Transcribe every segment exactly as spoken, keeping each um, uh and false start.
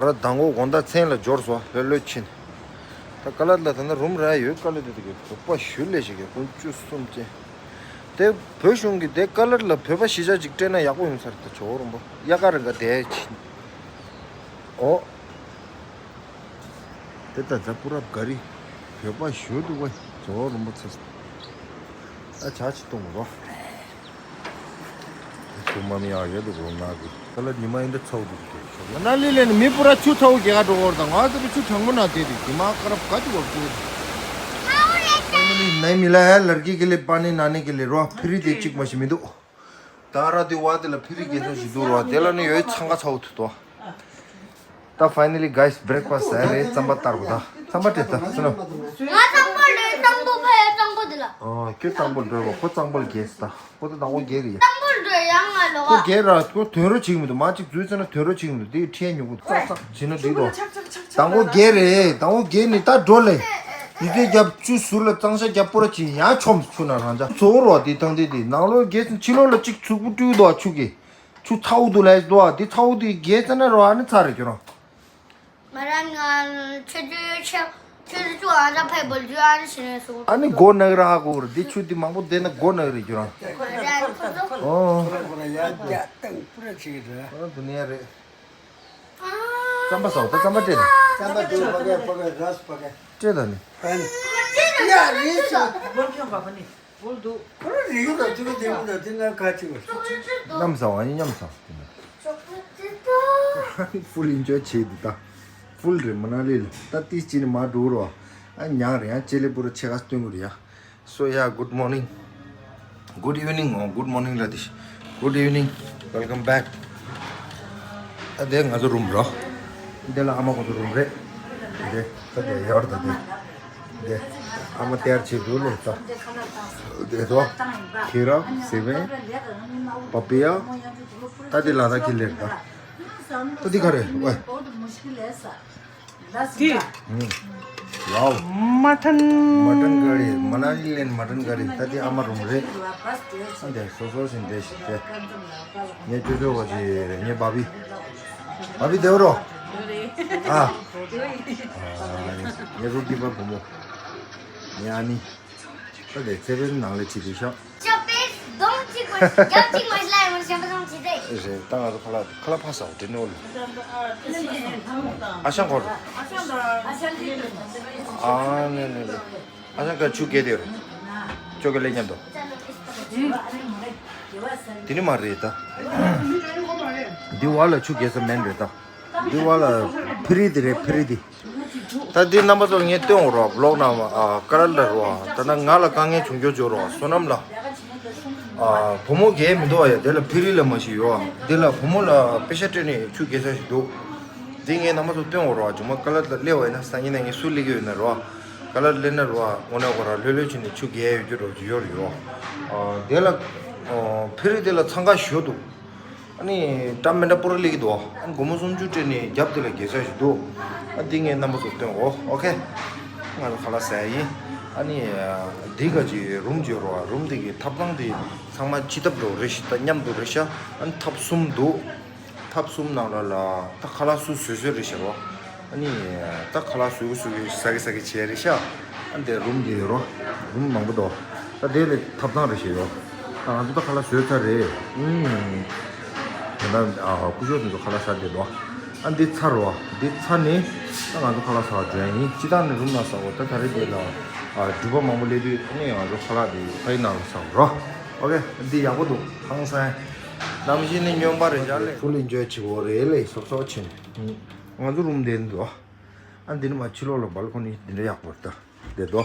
ར་དང་པོ་དགོང་དག་མཚན་ལ་འབྱོར་སོང་། ལྷོད་ལྷོད་ཕྱིན། ད་ཀ་ལར་ལ་ད་ནི་རུམ་ར་ཡོད། ཀ་ལར་དེ་དགེ་བོད་པ་ཞུ་ལས་ཞིག་གི་དགུན་བཅུ་གསུམ་ཅན། དེ་བོད་གཞུང་གི་དེ་ཀ་ལར་ལ་བོད་པ་གཞིས་ཆགས་ཅིག་སྤྲད་ན་ཡག་པོ་ཡོང་ས་རེད། ད་ཇོ་བོ་རིན་པོ་གཡག་དཀར་རིང་ག་དེ་ཕྱིན། ཨོ། དེ་ད་ཛ་པུ་རབ་ག་རི། བོད་པ་ཞུ་འདུག་པ། ཇོ་བོ་རིན་པོ་ཆེ། ཨ་ཇ་ཅིག་བཏུང་རོགས། ཁྱོད་མ་མི་ཡག་ཡོད་འདུག་རོ་ནག་གི། ད་ལ་ཉི་མ་ཡིན་ད་ཚ་བོ་འདུག་གི། མ་ན་ལི་ལ་ནི་མི་པུ་ར་ཆུ་ཚ་བོ་རྒྱལ་ཁ་འགྲོ་གོ་ར། ད་ང་ཚོ་ཆུ་གྲང་མོ་ན་དེ་དེ་དེ་མ་ཀ་རབ་ག་ཅིག་བབ་ཀྱི། ནའི་མི་ལ་ལར་གི་གི་ལི་པ་ནི་ན་ནི་གི་ལི་རོ་ཕི་རི་དེ་གཅིག་མ་ཞིག་མི་འདུག། ད་ར་དེ་བ་དེ་ལ་ཕི་རི་གེ་ས་ཞིག་འདུག་རོ། དེ་ལ་ནི་ཡོད་ཚང་ཀ་ཚ་བོ་ཐུ་དོ། ད་finally guys, breakfast ཟ་རེད། རྩམ་པ་བསྟར་གོ། ད་རྩམ་པ་སྤྲད། ད་སུ་ནོ། ང་གཙང་པོ་ལོས་གཙང་པོ་ཕ་ཡ་གཙང་པོ་དེ་ལ། ཨ་ཁྱོད་གཙང་པོ་འགྲོ་བ། ཁོ་གཙང་པོ་ལ་རྒྱས་སུ་ད། ཁོ་ད་དང་པོ་རྒྱས་རེད་ཡ། གཙང་པོ་འགྲོ་ཡ་ང་ལོ་ཁོ་རྒྱས་ར། ཁོ་དོན་རོ་བྱེད་ཀྱི་མི་འདུག། མ་གཅིག་འཛུལ་ཙ་ན་དོན་རོ་བྱེད་ཀྱི་མི་འདུག། དེ་ཁྲིད་ཉོ་གི་ཙག་ཙག་བྱེད་ན་འགྲིག་དོ། དང་པོ་རྒྱས་རེད། དང་པོ་རྒྱས་ནི་ད་འགྲོ་ལེ། ཡི་གེ་རྒྱབ་བཅུ་ཟུར་ལ་གཙང་ཤ་རྒྱབ་པོ་ར་ཅི་ཡང་ཆོམ་ཆུ་ན་རང་ཅག་ཚོ་རོ། དེ་དང་དེ་དེ་ནང་ལོ་རྒྱས་ཕྱི་ལོ་ལ་གཅིག་ཚུགས་པོ་བཀྲུས་དོ་ཆུ་གི། ཆུ་ཚ་བོ་འདུག་ལས་འདུག་ཨ། འདི་ཚ་བོ་འདི་རྒྱས་ཙ་ན་རོ་ཨ་ནི་ཚ་རེད་ཁྱོད་རང་། ང་རང་ང་ཆུ་ཆུ་ཆུ་ཆུ་ཆུ་ཨ་ར་ཕེ་བོལ་ཆུ་ཨ་ནི་ཞི་ནས་སོ། ཨ་ནི་མགོ་ནག་ར་ཧ་གོ་རེད། འདི་ཆུ་འདི་མང་པོ་བསྡད་ན་མགོ་ནག་རེད་ཁྱོད་རང་། ཁོ་ར་ཨ་ནི་ཁོ་ཚོ། ཨོ། ཁོ་ར་ཁོ་ར་ཡ་རྒྱ་ཏང་པུ་ར་ཆི་རེད། ཨ་འདི་ནས་རེད། རྩམ་པ་ཟ་འོ། ད་རྩམ་པ་སྤྲད་ནས། རྩམ་པ་དེ་ཕ་གི་ཕ་གི་རས་ཕ་གི། སྤྲད་ད་ནི། ཡ་རེད་ཤག། སྒོར་ཁྱོད་འབབ་ནི་སྒོར་འདུག། ཁོ་རང་རིག་ལ་ཐུག་དེ་མི་འདུག། དེ་ན་ག་ཅི་བ། མཉམ་ཟ་བ་ཡིན། མཉམ་ཟ། ཕུལ་ཨིན་ཇོའི་བྱེད་འདུག་ད། ཕུལ་རེད། མ་ན་ལི་ལ་ད་ཏིས་ཅི་ནི་མ་འགྲོ་རོ། ཨ་ཉག་རེད། ཡང་ཅེ་ལེ་པུ་ར་ཆེ་ག་སྟོན་གི་རེད་ཡ། So yeah, good morning, good evening, oh, good morning ར་དེ། Good evening, welcome back. ད་དེ་ང་ཚོ་རུམ་རོ། འདི་ལ་ཨ་མ་ཁོ་ཚོ་རུམ་རེད། དེ་ད་དེ་ཡར་ད་དེ། དེ་ཨ་མ་དེར་བྱེད་འདུག་ལེ་ད། དེ་ཚོ་ཁྱེད་རང་སེ་བན་པ་པི་ཡ། ད་དེ་ལ་ད་ཁྱེད་ལེར་ད། ད་དེ་ག་རེད་ཝེ། དེ། ཨུམ། ཝའོ། མ་ཊན། མ་ཊན་ཀ་རི། མ་ན་ལི་ལན་མ་ཊན་ཀ་རི། ད་དེ་ཨ་མ་རུམ་རེད། ཨ་འདི་སོ་སོ་ཞིག་འདི་ཞིག་སྟེ། ངའི་ཅོ་ཅོ་བ་ཞིག་རེད། ངའི་བ་བི། བ་བི་དེ་རོ། ཨ། ངའི་རུ་ཏི་པ་བུ་མོ། ངའི་ཨ་ནི། ད་དེ་ཚེ་བའི་ནང་ལ་ཁྲིད་དེ་ཤོག། ཅོ་པེ་གདོང་གཅིག་པ་རྒྱབ་གཅིག་མ་ཤི་ལ་ཡང་ཤམ་པ་སང་བྱེད་དེ། རེད། ད་ང་ཚོ་ཁ་ལག་ཁ་ལག་ཕ་སའོ་དྲི་ནོ་ལ། ཨ་ཤང་གོ། ཨ་ནེ་ནེ་ནེ། ཨ་ཤང་ག་ཆུ་གེ་དེ་རེད། ཅོ་གེ་ལེ་མཉམ་དུ། དེ་ནི་མ་རེད་ད། འདི་བ་ལ་ཆུ་གེ་ས་མེན་རེད་ད། འདི་བ་ལ་ཕི་རི་དེ་རེད། ཕི་རི་དེ། ད་འདི་རྣམ་པ་ཚོར་ངས་སྟོན་འོ་རོགས། བི་ལོག་ནང་ཨ་ཀ་ར་ལ་རོ། ད་ན་ང་ལ་དཀའ་ངལ་བྱུང་རྒྱུ་བྱོས་རོགས། བསོད་ནམས་ལ། ཨ་བུ་མོ་གས་མི་འདུག་ཨ་ཡ། དེ་ལ་ཕི་རི་ལ་མ་ཞིག་ཡོད་ཨ། འདི་ལ་བུ་མོ་ལ་པེ་ཤ་སྤྲད་ནས་ཆུ་གེ་ས་ཞིག་འདུག། འདི་ངས་རྣམ་པ་ཚོར་སྟོན་འོ་རོགས། ཇུ་མ་ཀ་ལ་ལ་སླེབས་པ་ཡིན་ན་སང་ཉིན་ན་ངས་སུ་སླེབས་ཀྱི་ཡོད་ན་རོགས། ཀ་ལ་སླེབས་ན་རོགས། དངོས་གནས་ཁོ་རང་ལྷོད་ལྷོད་བྱས་ནས་ཆུ་གེ་ཡོད་རྒྱུ་རོགས་ཅིག་ཡོད་རེད་ཡོད། ཨ་དེ་ལ་ཨ་ཕི་རི་དེ་ལ་འཚང་ཁ་ཞོ་འདུག། ཨ་ནི་འདྲ་མི་འདྲ་པོ་ར་སླེབས་ཀྱི་འདུག། ཨ་ནི་སྒོར་མོ་སུམ་ཅུ་སྤྲད་ནས་རྒྱབ་དེ་ལ་གེ་ས་ཞིག་འདུག། ཨ་འདི་ངས་རྣམ་པ་ཚོར་སྟོན་འོ། ཨོ་ཁེ། ང་ཚོ་ཁ་ལག་ཟ་ཡ་ཡིན། ཨ་ནི་འདི་ག་ཅིག་རུམ་བརྗེ་རོགས། རུམ་འདི་གི་ཐབ་ཚང་དེ་ཚང་མ་ཅི་ཐབ་འགྲོ་རེད་ཤག། ད་མཉམ་དུ་རེད་ཤག། ཨ་ནི་ཐབ་གསུམ་འདུག། ཐབ་གསུམ་ནང་ལ་ལ་ད་ཁ་ལག་སུ་བཟོས་བཟོས་རེད་ཤག་རོ། ཨ་ནི་ད་ཁ་ལག་བཟོས་བཟོས་ཟ་གི་ཟ་གི་བྱས་རེད་ཤག། ཨ་འདི་རུམ་འདི་རོ། རུམ་མང་པོ་འདུག། ད་དེ་ལས་ཐབ་ཚང་རེད་ཤག་ཡོ། ད་ང་ཚོ་ད་ཁ་ལག་བཟོས་ཚར་རེད། ཨུམ། ད་ད་ཨ་སྐུ་ཞབས་དེ་ཚོ་ཁ་ལག་ཟ་བསྡད་འདུག། ཨ་འདི་ཚར་རོ། འདི་ཚར་ནས་ད་ང་ཚོ་ཁ་ལག་ཟ་བ་འགྲོ་ཡ་ཡིན། སྤྱིར་བཏང་ནས་རུམ་ནང་ཟ་འོ། ད་ད་རེས་དེ་ལ་ཨ་འགྲུལ་པ་མང་པོ་སླེབས་དུས་ཨ་ནི་ང་ཚོ་ཁ་ལག་དེ་ཕ་གི་ནང་ལ་ཟ་འོ་རོ། ཨོ་ཁེ། འདི་ཡག་པོ་འདུག། ཧང་སང་། གནམ་གཤིས་ནི་སྨྱོན་པ་རེད་ཤག་ལེ། ཕུལ་ཨིན་ཇོའི་བྱེད་འོ་རེད་ལེ། སོབ་སོབ་ཕྱིན། ང་ཚོ་རུམ་དེ་འདུག། ཨ་འདི་ནི་མ་ཕྱི་ལོགས་ལ་བལ་ཀོ་ནི་འདི་འདྲ་ཡག་པོ་རེད་ད། བསྡད་དོ།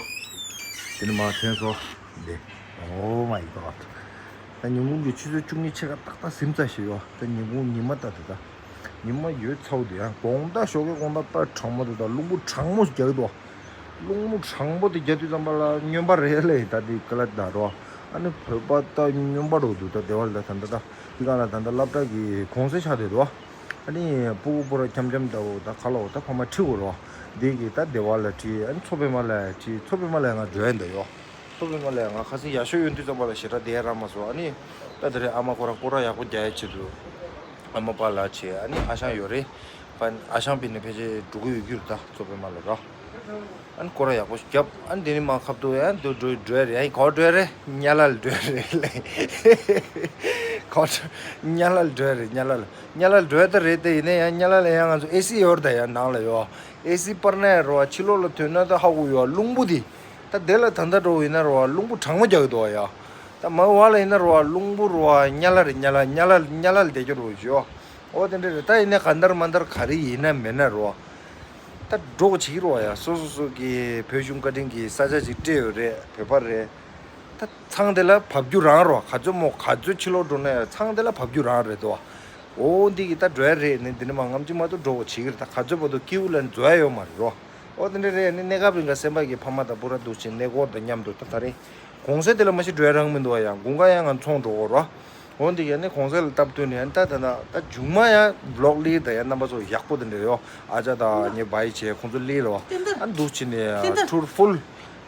དེ་ནི་མ་ཐོན་སོ། བསྡད། Oh my God. ད་ཉིན་གུང་གི་ཆུ་ཚོད་བཅུ་གཉིས་ཕྱེད་ཀ་ཏག་ཏག་ཟིན་ཚར་ཞེས་ཡོད། ད་ཉིན་གུང་ཉི་མ་ལྟ་དེ་ད། ཉི་མ་ཡོད་ཚ་བོ་དེ་ཡང་དགོང་དག་ཞོགས་ཀའི་དགོང་དག་དཔེ་གྲང་མོ་དེ་ད། རླུང་བུ་གྲང་མོ་རྒྱག་གི་འདུག། རླུང་བུ་གྲང་པོ་དེ་རྒྱག་དུས་ཙམ་པ་ལ་སྨྱོན་པ་རེད་ལེ། ད་དེ་ཀ་ལ་ད་རོ། ཨ་ནི་བོད་པ་ད་སྨྱོན་པ་རོ་འདུག། ད་དེ་བ་ལ་ད་ད་ད་དེ་ག་ལ་ད་ད་སློབ་གྲྭ་གི་གུང་སེང་ཆགས་བསྡད་འདུག། ཨ་ནི་སྤུ་གུ་སྤུ་ར་འཁྱམ་འཁྱམ་ལྟ་བུ་ད་ཁ་ལོ་ད་ཕ་མ་ཁྲིད་དགོས་རོ། འདི་གི་ད་སྡེ་བ་ལ་ཁྲིད། ཨ་ནི་མཚོ་པདྨ་ལ་ཁྲིད། མཚོ་པདྨ་ལ་ང་འགྲོ་ཡ་འདི་ཡོ། མཚོ་པདྨ་ལ་ང་ཁ་སང་ཡག་ཤོས་ཡོང་དུས་ཙམ་པ་ལ་ཞེ་དྲག་བསྡད་རག་མ་སོང་། ཨ་ནི་ད་དེ་རིང་ཨ་མ་ཁོ་རང་སྐོར་ར་ཡག་པོ་རྒྱག་ཡ་ཆེད་དུ་ཨ་མ་པཱ་ལགས་བྱས། ཨ་ནི་ཨ་ཞང་ཡོད་རེད། པ་ཨ་ཞང་པི་ནས་ཕལ་ཆེར་འགྲོ་གི་ཡོད་རྒྱུ་རེད་ད། གཙོ་བོད་མ་ལ་ར། ཨ་ནི་སྐོར་ར་ཡག་པོ་ཞིག་བརྒྱབ། ཨ་ནི་དེ་ནི་མ་ཁབ་ཏུ་ཡང་འགྲོ་འགྲོ་འགྲོ་རེད། ཨ་ནི་ག་པར་འགྲོ་རེད། ཉ་ལ་ལ་འགྲོ་རེད་ལེ། ག་པར་འགྲོ། ཉ་ལ་ལ་འགྲོ་རེད། ཉ་ལ་ལ་ཉ་ལ་ལ་འགྲོ་ད་རེད་དེ། ཡིན་ན་ཡང་ཉ་ལ་ལ་ཡང་ང་ཚོ་ཨེ་སི་ཡོད་རེད་ད། ཡང་ནང་ལ་ཡོད་ཨེ་སི་པར་ན་ཡང་རོ། ཕྱི་ལོགས་ལ་ཐོན་ན་ད་ཧ་གོ་ཡོད། རླུང་བུ་དེ་ད་དེ་ལ་ད་ལྟ་འགྲོ་ཡིན་ན་རོ། རླུང་བུ་གྲང་མོ་རྒྱག་གི་འདུག་ཡ། ད་མ་བ་ལ་ཡིན་ན་རོ། རླུང་བུ་རོ། ཉ་ལ་རེད། ཉ་ལ་ཉ་ལ་ཉ་ལ་ལ་བསྡད་རྒྱུ་རོ་ཞོ། ཨོ་དེ་འདྲ་རེད། ད་ཡིན་ན་ག་འདར་མ་འདར་ག་རེ་ཡིན་ན་མེད་ན་རོ། ད་འགྲོ་གི་བྱེད་ཀྱི་རོ་ཡ། སོ་སོ་སོ་གི་བོད་གཞུང་བཀའ་དྲིན་གྱི་ས་ཆ་ཅིག་སྤྲད་ཡོད་རེད། བོད་པ་རེད། ད་ཚང་དེ་ལ་བབས་རྒྱུ་རང་རོ། ག་ཚོད་མོ་ག་ཚོད་ཕྱི་ལོགས་འགྲོ་ན་ཡང་ཚང་དེ་ལ་བབས་རྒྱུ་རང་རེད་དོ། ཨོ་འདི་གི་ད་འགྲོ་ཡ་རེད། ནི་འདི་ནི་མ་ངམ་གཅིག་མ་གཏོགས་འགྲོ་གི་བྱེད་ཀྱི་རེད། ད་ག་ཚོད་བར་དུ་ཀིའུ་ལ་འཛུལ་ཡ་ཡོད་མ་རེད་རོ། ཨོ་དེ་འདྲ་རེད། ནི་གནས་སྐབས་རིང་ག་སེམས་པ་གི་ཕ་མ་དང་བུ་ར་འདུག་ཅིང་གནས་སྐོར་དང་མཉམ་དུ་ད་ད་རེས་གོང་ས་དེ་ལ་མ་ཤི་འགྲོ་ཡ་རང་མི་འདུག་བ། ཡང་དགུན་ཁ་ཡང་ང་ཚོང་འགྲོ་གོ་རོ། འོན་ཏེ་ཡང་ནི་གོང་ས་ལ་སྟབས་བསྟུན་ནས་ད་ད་ད་ད་མཇུག་མ་ཡང་བི་ལོག་ལི་ད་ཡང་རྣམ་པ་ཚོ་ཡག་པོ་དེ་འདྲ་ཡོད། ཨ་ཅག་དང་ངའི་བའི་བྱས་ཁོང་ཚོ་ལི་རོ། ཨ་འདུག་ཅི་ནས་ཐུར་ཕུལ་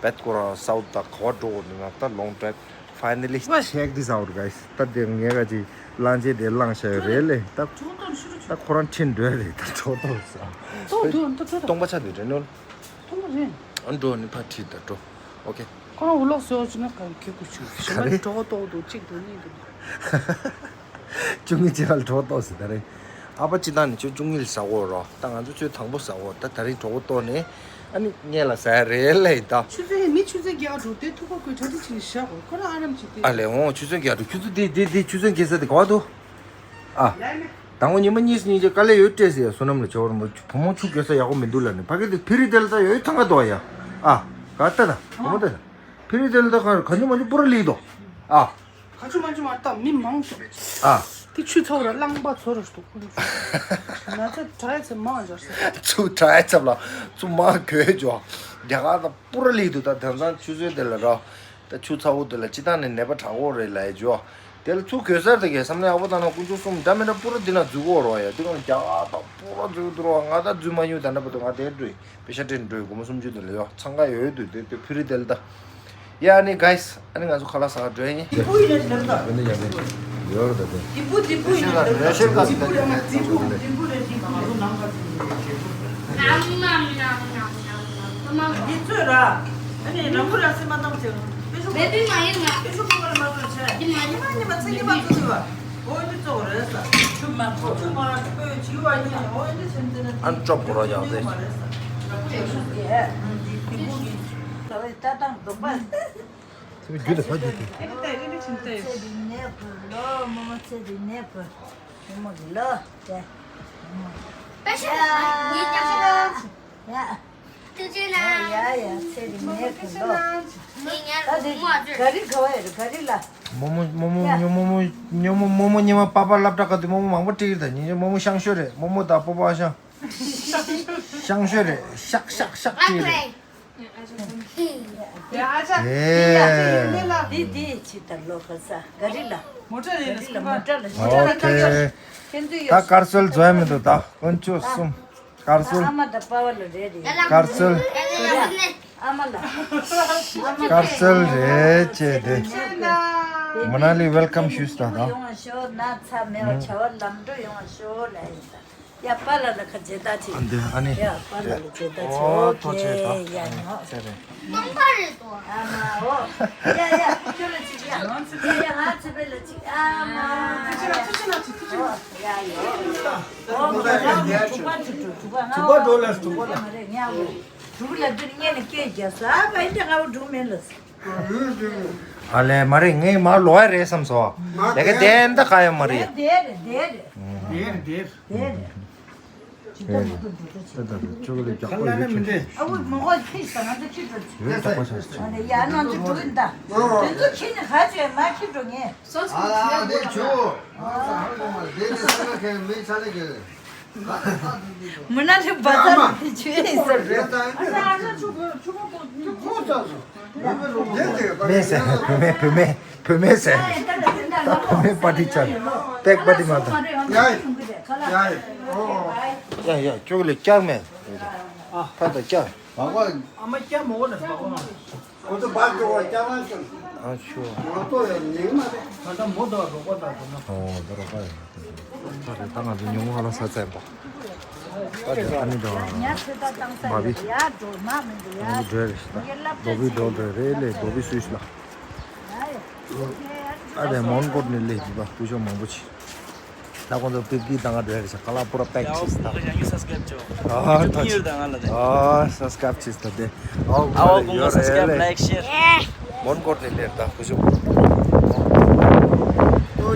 བེད་ཀོ་ར་སའུ་ཐ་ག་བ་འགྲོ་གོ་འདུག་ན། ད་long drive finally check this out guys. ད་དེ་ངས་ག་ཅིག་གླང་ཆེན་དེ་བླངས་བྱས་རེད་ལེ། ད་ད་ཁོ་རང་ཁྲིད་འགྲོ་རེད། ད་གྲོགས་ཏོ་ས་ཏོ་ཏོ་ཏོ་ཏོ་སྟོང་པ་ཆ་དུ་རེད་ནོ། སྟོང་པ་རེད། ཨ་འགྲོ་ནི་ཕ་ཁྲིད་ད་འགྲོ། ཨོ་ཁེ། ཁོ་རང་འུ་ལོག་སོ་ཅི་ན་ག་གེ་གུ་ཆུ་ཞི་མ་གྲོགས་ཏོ་ཏོ་གཅིག་ཏུ་གཉིས་ཏུ། བཅུ་གཉིས་ཅི་ལ་གྲོགས་ཏོ་ཟེར་ད་རེད། ཨ་ཕ་ཅི་ད་ནི་ཆུ་བཅུ་གཉིས་ལ་ཟ་གོ་རོ། ད་ང་ཚོ་ཆུ་དང་པོ་ཟ་གོ། ད་ད་རིང་གྲོགས་པོ་ཏོ་ནི་ཨ་ནི་ངས་ལ་ཟ་རེད་ལེ་ད། ཆུ་ཚོད་མི་ཆུ་ཚོད་རྒྱག་འགྲོ་དེ་ཐུག་པ་ཀུན་གྲ་སྒྲིག་བྱས་ནས་བཞག་གོ། ཁོ་རང་ཨ་རམ་བྱེད་དེ། ཨ་ལེ་འོང་ཆུ་ཚོད་རྒྱག་འགྲོ། ཁྱོད་ཚོ་དེ་དེ་དེ་ཆུ་ཚོད་འགྱེལ་ས་དེ་ག་བ་འདུག་ཨ། དང་པོ་ཉི་མ་གཉིས་གཉིས་ཀྱི་དཀའ་ལས་ཡོད་སྤྲད་ཟེར་ཡ། བསོད་ནམས་ལ་བྱ་བར་མ་བུ་མོ་ཆུ་འགྱེལ་ས་ཡག་པོ་མི་འདུག་ལ་ནི་ཕ་གི་དེ་ཕི་རི་དེ་ལ་ད་ཡོད་ཐང་ག་འདུག་ཡ། ཨ། ག་ལྟ་ད་བུ་མོ་ལྟ་ད། ཕི་རི་དེ་ལ་ད་ག་ག་ཉུ་མ་ཉུ་པུ་ར་ལི་དོ། ཨ། ག་ཆུ་མ་ཆུ་མ་ལྟ་མི་མང་ཤོག་ཨ། དེ་ཆུ་ཚོགས་ར་རླངས་པ་ཚོ་ར་ཤོག་ན་ཚ་དྲག་ཚེ་མང་འབྱོར་ས། ཆུ་དྲག་ཚབ་ལ་ཆུ་མང་གོས་འཇོག་རྒྱ་གར་ད་པུ་ར་ལི་དུ་ད་དེང་སང་ཆུ་ཚོད་དེ་ལ་ར། ད་ཆུ་ཚ་བོ་དེ་ལ་སྤྱི་བཏང་ནས་ནད་པ་དྲག་གོ་རེད་ལ་ཡ་འཇོག་དེ་ལ་ཚུར་གོས་སར་དེ་གས་བསམ་ན་ཡག་པོ་བཏང་ན་དཀོན་མཆོག་གསུམ་འདྲ་མི་འདྲ་པུ་ར་འདི་ན་འཛུལ་གོ་རོགས་ཡ། དེ་གང་རྒྱ་གར་ད་པུ་ར་འཛུལ་འདུག་རོགས། ང་ད་འཛུལ་མ་མྱོང་། ད་འདྲ་པོ་དུ་ང་དེ་འགྲོ་ཡིན། པེ་ཤ་སྤྲད་འགྲོ་ཡིན། སྒོར་མོ་སུམ་ཅུ་དེ་ལ་ཡོ་འཚང་ཁ་ཡོད་དུས་དེ་དེ་ཕི་རི་དེ་ལ་ད། ཡ་ཨ་ནི་གཱིས། ཨ་ནི་ང་ཚོ་ཁ་ལག་ཟ་ག་འགྲོ་ཡིན། ཡོད་རེད་ད་དེ། དེ་བུ་དེ་བུ་ཡིན་ན་ལབ་ད། དེ་བུ་དེ་བུ་ཡིན་ན་ལབ་ད། ཉི་ཚོད་ར། ཨ་ནི་ནམ་བུ་ར་སེ་མ་བཏང་ཚེ། དཔེ་ཤོག་མེད་པའི་མ་ཡིན་ང་། དཔེ་ཤོག་ཁོ་ལ་མ་བཏང་ཆེ། འདི་མ་ཡིན། ཉི་མ་ཉི་མ་ཚེ་ཉི་མ་ཚུགས་ཡོད་པ། འོ་འདི་གཙོ་བོ་རེད་ས། ཆུ་མ་ཆུ་མ་སྤོས་བྱི་བ་ཡིན། འོ་འདི་ཚེ་འདི་ན། ཨ་ནི་ཅོབ་གོ་ར་ཡག་རེད། དེ་བུ་གི་ད་བའི་ལྟ་སྟངས་སྡོམ་པ། ཚེ་བའི་རྒྱུད་ལ་ཕ་རྒྱུད་དེ། ཨེ་རི་ཏ་ཨེ་རི་ཆིན་ཏ་ཡོད། ཚེ་རིང་ནས་བུ་ལོ། རྨོ་མོ་ཚེ་རིང་ནས་བུ། རྨོ་མོ་གི་ལོ་དེ། ཡ་ཡ་ཡ། ཡ་ཡ་ཚེ་རིང་ནས་བུ་ལོ། ད་དེ་ག་རི་ག་བ་ཡོད་རེད། ག་རི་ལ། རྨོ་མོ་རྨོ་མོ་ཡ། ཉོ་རྨོ་མོ་ཉོ་རྨོ་རྨོ་མོ་ཉི་མ་པ་པ་སློབ་གྲྭ་ག་དུས་རྨོ་མོ་མང་པོ་སྤྲད་ཀྱི་རེད་ད། ཉིན་རེ་རྨོ་མོ་ཤང་ཤོས་རེད། རྨོ་མོ་དང་པོ་པ་ཤང་། ཤང་ཤོས་རེད། ཤག་ཤག་ཤག་སྤྲད་ཀྱི་རེད། ཨེ། འདི་འདི་ཅི་ལྟར་ལོ་ག་ས་ག་རི་ལ། མོ་ཊ་ལ་མོ་ཊ་ལ། ཨོ་ཁེ། ད་དཀར་གསལ་འཛོལ་མི་འདུག་ད་དཀོན་མཆོག་གསུམ། དཀར་གསལ། ཨ་མ་དང་པ་བ་ལ་རེད་རེད། དཀར་གསལ། ཨ་མ་ལ། དཀར་གསལ་རེད་ཅེས་དེ། མོ་ན་ལི་ཝེལ་ཀམ་ཞུས་ད་ད། ཡོང་བ་ཤོག་ན་ཚ་མེད་པ་བྱ་བ་ལམ་འགྲོ་ཡོང་བ་ཤོག་ལ་ཡིན་ད། ཡ་པཱ་ལགས་ལ་ཁ་མཇལ་དར་ཅིག་ཨ་འདི་ཨ་ནི། ཡ་པཱ་ལགས་ལ་མཇལ་དར་ཅིག་ཨོ་ཐོ་ཆེ་ད། ཡ་ཡ། ཚེ་རིང་། རྙིང་པ་རེད་དོ། ཨ་མ་ཨོ། ཡ་ཡ་ཁྱོད་ལ་ཅིག་ཡ། ཡ་ཡ་ང་ཚེ་འཕེལ་ལ་ཅིག་ཨ་མ། ཨོ་ཡ་ཡ། ཨོ་ང་རང་དྲུག་པ་དྲུག་དྲུག་དྲུག་པ་ང་དྲུག་པ་འགྲོ་ལ་དྲུག་པ་ལ། མ་རེད་ང་དྲུག་ལ་འདིར་སྔོན་ནས་སྐད་རྒྱག་ས་ཨ་ཕ་ཡིན་ཏེ་ང་དྲུག་མིན་ལ། ཨ་ལས་མ་རེད། ངས་མར་ལོག་ཡ་རེད་བསམ་སོང་། ལས་ཀ་དེ་འདྲ་ག་ཡོད་མ་རེད། དེ་རེད་དེ་རེད། དེ་རེད་དེ་རེད། དེ་རེད། ཅི་ལྟར་མ་གཏོགས་འགྲོ་འགྲོ་ཆེ། ཁ་ལ་ནི་མི་འདྲེ། ཨ་ཝུ་མོ་ཧོ་ཁྱི་ས་ང་ཚོ་ཁྱི་འགྲོ་ཆེ། ཡོད་ད་པ་ཆ་ཆེ། ཨ་ནི་ཡ་ནང་ཚོ་འགྲོ་གི་འདའ། དེ་ཚོ་ཁྱི་ནི་ཧ་ཅེ་མ་ཁྱི་འགྲོ་ངེ། ཨ་ལ་དེ་ཆུ། ཨ་ལ་ཧ་ལ་ཧ་ལ་དེ་ནི་ས་ན་ཁེ་མི་ཆ་ལེ་ཁེ། མུ་ན་ནི་བ་ཚ་ལ་དེ་ཆུ་ཡིན་ས་རེད། ཨ་ས་ཨ་ས་ཆུ་ཁོ་ཆུ་ཁོ་ཁོ་ཆུ་ཁོ་ས་སོ། བུད་མེད་ཟེར། བུད་མེད་བུད་མེད་བུད་མེད་ཟེར། བུད་མེད་པ་ཏི་ཅན། སྟེགས་པ་ཏི་མ་དང་། ཡ་ཡ་ཡ་ཡ། ཁྱོད་ལས་བསྐྱར་མེད། ཕ་དང་བསྐྱར། ཨ་མ་སྐྱ་མོ་ལ་བསྐྱར་མ། ཁོ་ཚོ་བར་སྐྱོ་བ་བསྐྱར་མ་བསྐྱོ། ཨ་ཆུ། ང་ཚོ་ཡང་ཉིན་མ་རེད། ད་ལྟ་མོ་དང་རོགས་པ་དང་དུ་ན། ཨོ་ད་རོགས་པ་ཡང་། ད་རེད་ད་ང་ཚོ་ཉོ་མོ་ཧ་ལ་ས་བཙན་པ། ཨ་ནི་དང་མ་བི་ང་གི་འགྲོ་རེད་ཤི་ད། རྡོ་བི་འགྲོ་འགྲོ་རེད་ལས་རྡོ་བི་སུས་ལ། ཨ་དེ་མོན་གོར་ནས་ལས་འདི་པ་སྐུ་ཞབས་མང་པོ་ཆེ། ད་ཁོང་ཚོ་པིབ་ཀི་དང་ང་འགྲོ་རེད་ཤ་ཁ་ལག་པུ་ར་པེག་ཆེ་ད། ཨ་ད་ཆེ། ཨ་སབ་སི་ཀ་རབ་ཆེ་ད་དེ། ཨའོ་ཡོ་རེད་ལས། མོན་གོར་ནས་ལས་ད་སྐུ་ཞབས།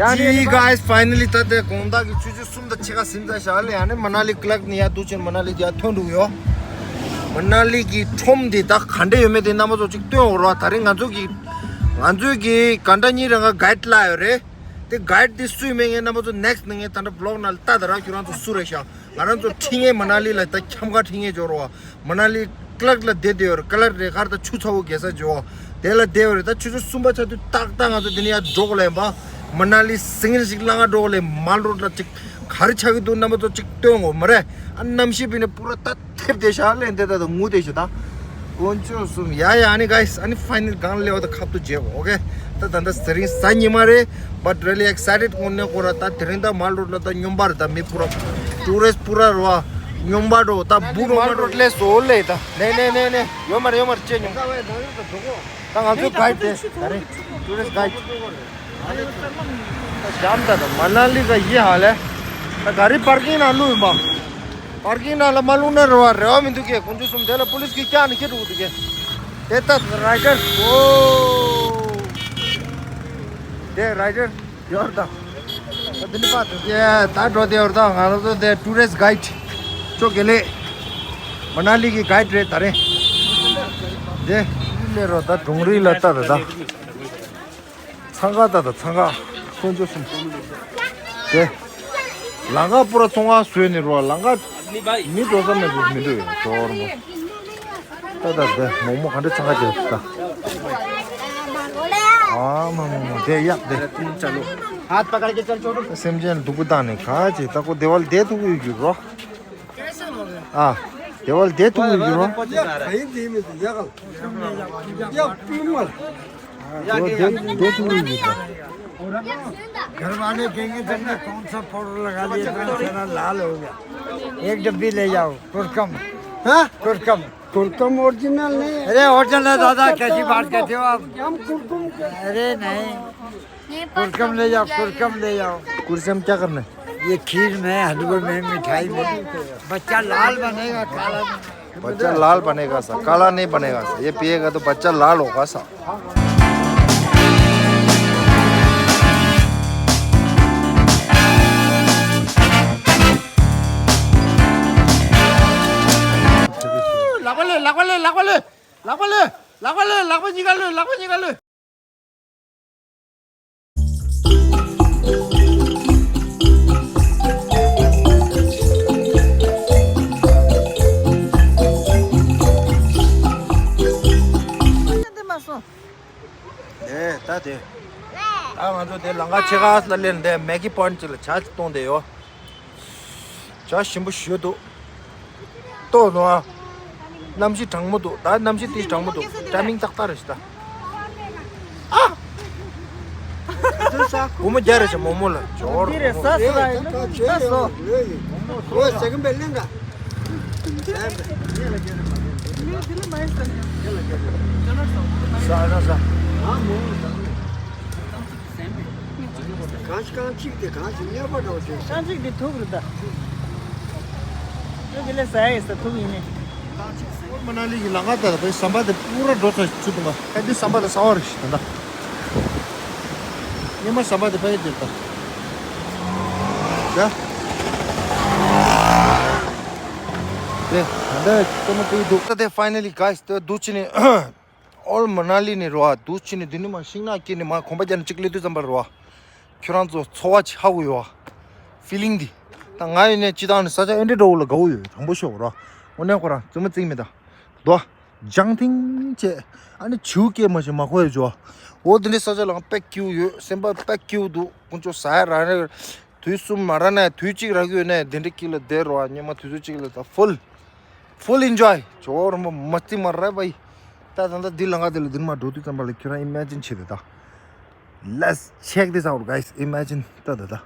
ཡ་ནི་guys, finally ད་དེ་དགོང་དག་གི་ཆུ་ཚོད་གསུམ་དང་ཕྱེད་ཀ་ཟིན་ཚར་ཤག་ལས། ཡང་ནི་མ་ན་ལི་ཀླག་ནི་ཡ་འདུག་ཅིང་མ་ན་ལི་ཡ་ཐོན་འདུག་ཡོ། མ་ན་ལི་གི་ཁྲོམ་འདི་ད་ག་འདྲ་ཡོད་མེད་དེ་རྣམ་པ་ཚོ་ཅིག་སྟོན་འོ་ར། ད་རིང་ང་ཚོ་གི་ང་ཚོའི་གི་ག་འདྲ་གཉིས་རང་ག་གའིཌ་ལ་ཡོད་རེད། དེ་གའིཌ་དེ་སུས་མེད་ངས་རྣམ་པ་ཚོ་ནེག་སི་ནི་ངས་ད་ལྟ་བི་ལོག་ནང་ལ་ལྟ་ད་ར། ཁྱོད་རང་ཚོ་སུ་རེད་ཤག་ང་རང་ཚོ་ཁྲིད་ངས་མ་ན་ལི་ལ་ད་འཁྱམ་ཁ་ཁྲིད་ངས་འབྱོར་བ། མ་ན་ལི་ཀླག་ལ་བསྡད་བསྡད་ཡོད་རེད། ཀླག་རེད་ཁར་ད་ཆུ་ཚ་བོ་རྒྱལ་ས་འབྱོར་བ་དེ་ལ་བསྡད་ཡོད་རེད། ད་ཆུ་ཚོད་གསུམ་པ་ཆ་དུས་ཏག་ཏག་ང་ཚོ་དེ་ནས་ཡར་འགྲོ་དགོས་ལ་ཡིན་པ། མ་ན་ལི་ཟིང་ངེར་ཞིག་ལ་ང་འགྲོ་དགོས་ལ་མལ་རོཌ་ལ་ཅིག་ག་རེ་ཆགས་ཀྱི་འདུག་རྣམ་པ་ཚོ་ཅིག་སྟོན་འོ་མ་རེད། ཨ་གནམ་གཤིས་བི་ནས་པུ་ར་ད་ཐེབས་བསྡད་ཤག་ལས་འདི་ད་ད་ངུ་བསྡད་ཤག་ད། དཀོན་མཆོག་གསུམ། ཡ་ཡ་ཨ་ནི་guys, ཨ་ནི་ཕའི་ནལ་གང་ལེའོ་ད་ཁབ་ཏུ་བརྗེ་གོ། ཨོ་ཀེ། ད་ད་ད་དེ་རིང་གཟའ་ཉི་མ་རེད། But really excited དངོས་གནས་ཁོ་ར་ད་དེ་རིང་ད་མལ་རོཌ་ལ་ད་སྨྱོན་པ་རེད། ད་མི་པུ་ར་ཊུ་རི་སི་ཊི་པུ་ར་རེད་བ། སྨྱོན་པ་འགྲོ་ད་བུ་རོ་མལ་རོཌ་ལས་སོ་ལས་ད། ནེ་ནེ་ནེ་ནེ་ཡོད་མ་རེད་ཡོད་མ་རེད་ཅེ་སྨྱོན། ད་ང་ཚོའི་གའིཌ་དེ་ད་རེད། ཊུ་རི་སི་ཊི་གའིཌ། ད་ཇམ་ད་ད་མ་ན་ལི་ག་ཡི་ཧ་ལེ། ད་ག་རི་པར་ཀིང་ནང་བླུགས་ཡིན་པ། པར་ཀིང་ནང་ལ་མ་བླུགས་ན་རེ་བ་རེ་བ་མི་འདུག་གས། དཀོན་མཆོག་གསུམ། དེ་ལ་པུ་ལིས་ཀྱིས་བཀྱག་ནས་ཁྱེར་འགྲོ་གི་འདུག་གས། དེ་ལྟ་རའི་ཌར། ཨོ། དེ་རའི་ཌར་ཡོད་རེད་ད། ད་འདི་ནི་པ་དེ་ད་འགྲོ་དེ་ཡོད་རེད་ད། ང་རང་ཚོ་དེ་ཊུ་རི་སི་ཊི་གའིཌ་ཅོ་གེ་ལེ། མ་ན་ལི་གི་གའིཌ་རེད་ད་རེད། དེ་ལས་རོ་ད་གྲོང་རི་ལ་ལྟ་ད་ད། འཚང་ཁ་ད་ད་འཚང་ཁ། དཀོན་མཆོག་གསུམ། དེ། ལམ་ཁ་པུ་ར་ཚོང་ཁང་བཟོས་ནས་རོ། ལམ་ཁ་མི་འགྲོ་ས་མེད་པ་མི་འདུག་ཡོད་ཅོར་མོ། ད་ད་དེ་མོག་མོག་ག་འདྲ་འཚང་ཁ་རྒྱབ་ད། ཨ་མ་མ་མ་དེ་གཡག་དེ། हाथ पकड़ के चल छोटू। སེམས་ཅན་སྡུག་པོ་བཏང་ནས་ག་ཅེ་ད་ཁོ་དེ་བ་ལ་བསྡད་ཐུབ་ཀྱི་ཡོད་རྒྱུ་རོ། ཨ། དེ་བ་ལ་བསྡད་ཐུབ་ཀྱི་ཡོད་རྒྱུ་རོ། ཡ་ག་ཡིན་དེ་མི་འདུག་ཡ་ག་ལ། ཡ་སྤུན་མ་ལ། वो दे, दे तू ही जीता। घर वाले कहेंगे, "तुमने कौन सा पाउडर लगा लिया, इतना सारा लाल हो गया।" एक डब्बी ले जाओ, कुरकुम। हाँ? कुरकुम। कुरकुम ओरिजिनल नहीं है। अरे, ओरिजिनल है दादा, कैसी बात करते हो आप? हम कुरकुम। अरे नहीं, कुरकुम ले जाओ, कुरकुम ले जाओ। कुरकुम क्या करना है? ये खीर में, हलवे में, मिठाई में बच्चा लाल बनेगा, काला नहीं। बच्चा लाल बनेगा सा, काला नहीं बनेगा सा। ये पिएगा तो बच्चा लाल होगा सा। ལག་པ་ལས། ལག་པ་ལས། ལག་པ་ལས། ལག་པ་ལས། ལག་པ་ལས། ལག་པ་གཉིས་ཀ་ལས། ལག་པ་གཉིས་ཀ་ལས། དེ་ད་དེ། ད་ང་ཚོ་དེ་ལམ་ཁ་ཕྱེད་ཀ་ལ་སླེབས་ནས་མེ་གི་པོ་ཡིན་ཊི་ཅིག་ལ་ཇ་ཅིག་བཏུང་བསྡད་ཡོད། ཇ་ཞིམ་པོ་ཞེ་འདུག་ལྟོས་དང་། གནམ་གཤིས་གྲང་མོ་འདུག་ད་གནམ་གཤིས་དེ་གྲང་མོ་འདུག་ཊའི་མིང་ཏག་ཏག་རེད་ཤག་ད། ཨ། སྒོར་མོ་བརྒྱ་རེད་ཤག་མོག་མོག་ལ་ཇོར་མོག་མོག་ཟ་ཟ་ཟ། གང་ཞིག་རྐང་གཅིག་དེ་གང་ཞིག་གཉེར་པ་འདྲ་བོ་བྱས། རྐང་གཅིག་དེ་ཐུག་རེད་ད། ཨ་དེ་ལས་ཟ་ཡ་ཡིན་ས་ཐུག་ཡིན་ནི། མ་ན་ལི་གི་ལམ་ཁ་དེ་ལ་བའི་ཟམ་པ་དེ་པུ་ར་འགྲོ་ཚར་ཆུ་དུང་བ། ཨ་འདི་ཟམ་པ་དེ་གསར་པ་རེད་ཤག་ད་ལྟ། སྔོན་མ་ཟམ་པ་དེ་ཕ་གི་དེ་ད། ད། དེ་ད་ལྟ་ལྟད་མོ་བལྟས་འདུག་ད་དེ་finally guys དེ་འདུག་ཕྱི་ནས། ཨོལ་མ་ན་ལི་ནས་རེད་བ། འདུག་ཕྱི་ནས་འདི་ནས་མར་ཤིང་ནགས་སྐྱེས་ནས་མར་གོམ་པ་རྒྱབ་ནས་གཅིག་སླེབས་དུས་ཙམ་པ་རེད་བ། ཁྱོད་རང་ཚོ་ཚོར་བ་ཅིག་ཧ་གོ་ཡོད་བ། ཕི་ལིང་འདི། ད་ང་ཡིན་ནའི་སྤྱིར་བཏང་ནས་ས་ཆ་ཨེ་འདྲ་འདྲ་བོ་ལ་དགའ་བོ་ཡོད། དྲང་པོ་ཤོད་ར། དངོས་གནས་ཁོ་རང་རྩེད་མོ་རྩེ་གི་མེད་ད། དོ། ལྗང་ཐིང་བྱས། ཨ་ནི་བྱིའུ་སྐད་མ་ཞིག་མ་གོ་ཡོད་ཅོ། འོ་འདི་འདྲའི་ས་ཆ་ལའང་དཔེ་སྐྱིད་པོ་ཡོད། སེམས་པ་དཔེ་སྐྱིད་པོ་འདུག་དཀོན་མཆོག་ཟ་ཡ་རག་ནས། དུས་གསུམ་མ་རག་ན་དུས་གཅིག་རག་གི་ཡོད་ནའི་དེ་འདྲའི་སྐྱིད་ལ་བསྡད་རོགས། སྔོན་མ་དུས་ཚོད་གཅིག་ལ་ད་ཕུལ། Full enjoy ཇོ་རིན་པོ་མ་རྩི་མ་ར་བའི། ད་ད་ད་འདི་ལམ་ཁ་དེ་ལ་འདི་ནས་མར་འགྲོ་དུས་ཙམ་པ་ལ་ཁྱོད་རང་ཨི་མེ་ཇིན་བྱེད་དེ་ད། Let's check this out guys. Imagine ད་ད་ད།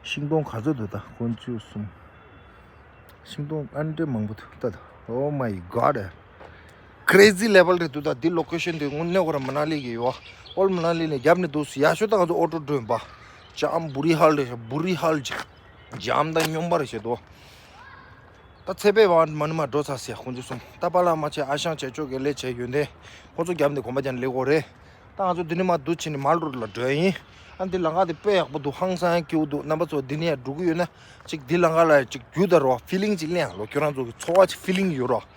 ཤིང་སྡོང་ག་ཚོད་འདུག་ད་དཀོན་མཆོག་གསུམ། ཤིང་སྡོང་ཨ་འདྲ་མང་པོ་འདུག་ད་ད། Oh my god. Crazy level རེད་འདུག་ད། འདི་ལོ་ཀེ་ཤན་དེ་དངོས་གནས་ཁོ་རང་མ་ན་ལི་གི་ཡོད། ཨོལ་མ་ན་ལི་ནས་རྒྱབ་ནས་འདུག་སེ་ཡག་ཤོས་ད་ང་ཚོ་ཨོ་ཊོ་ཌོན་པ། ཇམ་བུ་རི་ཧལ་རེད་བུ་རི་ཧལ་ཅིག་ཇམ་དང་སྨྱོན་པ་རེད་བྱེད་དོ། ད་ཚེ་འཕེལ་བ་མ་ནི་མ་འགྲོ་ཚར་ཟེར་ཁོང་ཚོ་གསུམ་ད་པཱ་ལགས་མ་བྱས་ཨ་ཞང་བྱས་ཅོག་གི་ལས་བྱས་ཡོན་ཏན་ཁོང་ཚོ་རྒྱབ་ནས་གོམ་པ་རྒྱག་ནས་སླེབས་དགོས་རེད། ད་ང་ཚོ་འདི་ནས་མར་འདུག་ཕྱིན་ནས་མལ་རོ་ཌི་ལ་འགྲོ་ཡ་ཡིན། ཨ་འདི་ལམ་ཁ་དེ་དཔེ་ཡག་པོ་འདུག་ཧང་སང་ཡང་སྐྱིད་པོ་འདུག་རྣམ་པ་ཚོ་འདི་ནས་ཡར་འགྲོ་གི་ཡོད་ན་ཅིག་འདི་ལམ་ཁ་ལ་ཅིག་རྒྱུགས་ད་རོགས། ཕི་ལིང་ཅིག་ལེན་ཡ་ལོ། ཁྱོད་རང་ཚོ་གི་ཚོར་བ་ཅིག་ཕི་ལིང་ཡོད་རོགས།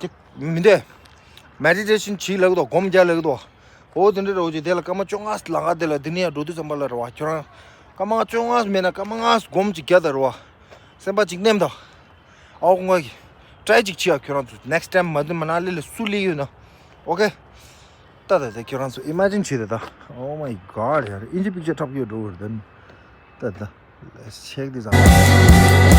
ཅིག་མི་འདོད། མེ་ཌི་ཊེ་ཤན་བྱེད་ལབ་ཀྱི་འདུག་སྒོམ་རྒྱག་ལབ་ཀྱི་འདུག་འོ་དེ་འདྲ་རེད། འོ་ཅིག་དེ་ལ་སྐར་མ་བཅོ་ལྔ་ལམ་ཁ་དེ་ལ་འདི་ནས་ཡར་འགྲོ་དུས་ཙམ་པ་ལ་རེད་བ། ཁྱོད་རང་སྐར་མ་བཅོ་ལྔ་མེད་ན་སྐར་མ་ལྔ་སྒོམ་ཅིག་རྒྱག་ད་རེད་བ། སེམས་པ་ཅིག་ནེམ་ད། ཨའོ་ཁོང་གིས་ཊ་རའེ་ཅིག་བྱེད་ཡ། ཁྱོད་རང་ཚོ་ནེགསི་ཊའིམ་མ་འདི་མ་ན་ལི་ལ་སུ་སླེབས་ཡོད་ན། ཨོ་ཁེ། ད་ད་ད་ཁྱོད་རང་ཚོ་ཨི་མ་ཇིན་བྱེད་ད་ད། Oh my god ཡ། ཨིན་ཇི་པིག་ཅར་འཁྲབ་ཀྱི་ཡོད་འགྲོ་གི་རེད་ད། ད་ད། Let's check this out.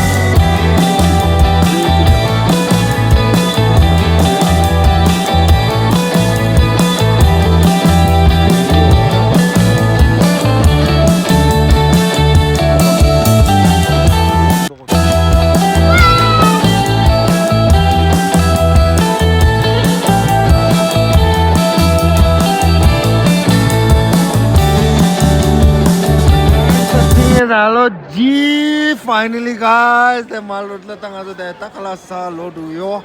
Hello, G. Finally, guys. དེ་མལ་རོ་ཌི་ལ་ད་ང་ཚོ་དེ་ད་ཁ་ལག་ཟ་ལོག་འགྲོ་ཡོད།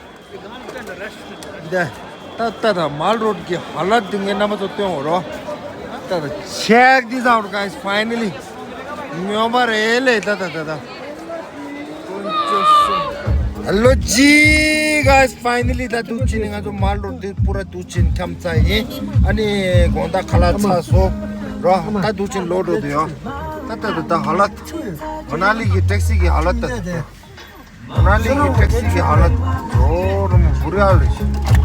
དེ་ད་ད་ད་མལ་རོ་ཌི་གི་ཧ་ལ་ཏི་ངས་རྣམ་པ་ཚོ་སྟོན་འོ་རོ། ད་ད། Check this out, guys. Finally. སྨྱོན་པ་རེད་ལེ། ད་ད་ད་ད། Hello, G. Guys, finally ད་འདུག་ཕྱིན་ནས་ང་ཚོ་མལ་རོ་ཌི་པུ་ར་འདུག་ཕྱིན་འཁྱམས་ཚར་ཡིན། ཨ་ནི་དགོང་དག་ཁ་ལག་ཚར་སོང་རོ། ད་འདུག་ཕྱིན་ལོག་འགྲོ་འདུག་ཡོད། ད་ད་ད་ད་ཧ་ལ་ཏི། མ་ན་ལི་གི་ཊེག་སི་གི་ཧ་ལ་ཏི་ད། མ་ན་ལི་གི་ཊེག་སི་གི་ཧ་ལ་ཏི་འགྲོ་རུ་མི་བུ་ར་ལ་ཞིག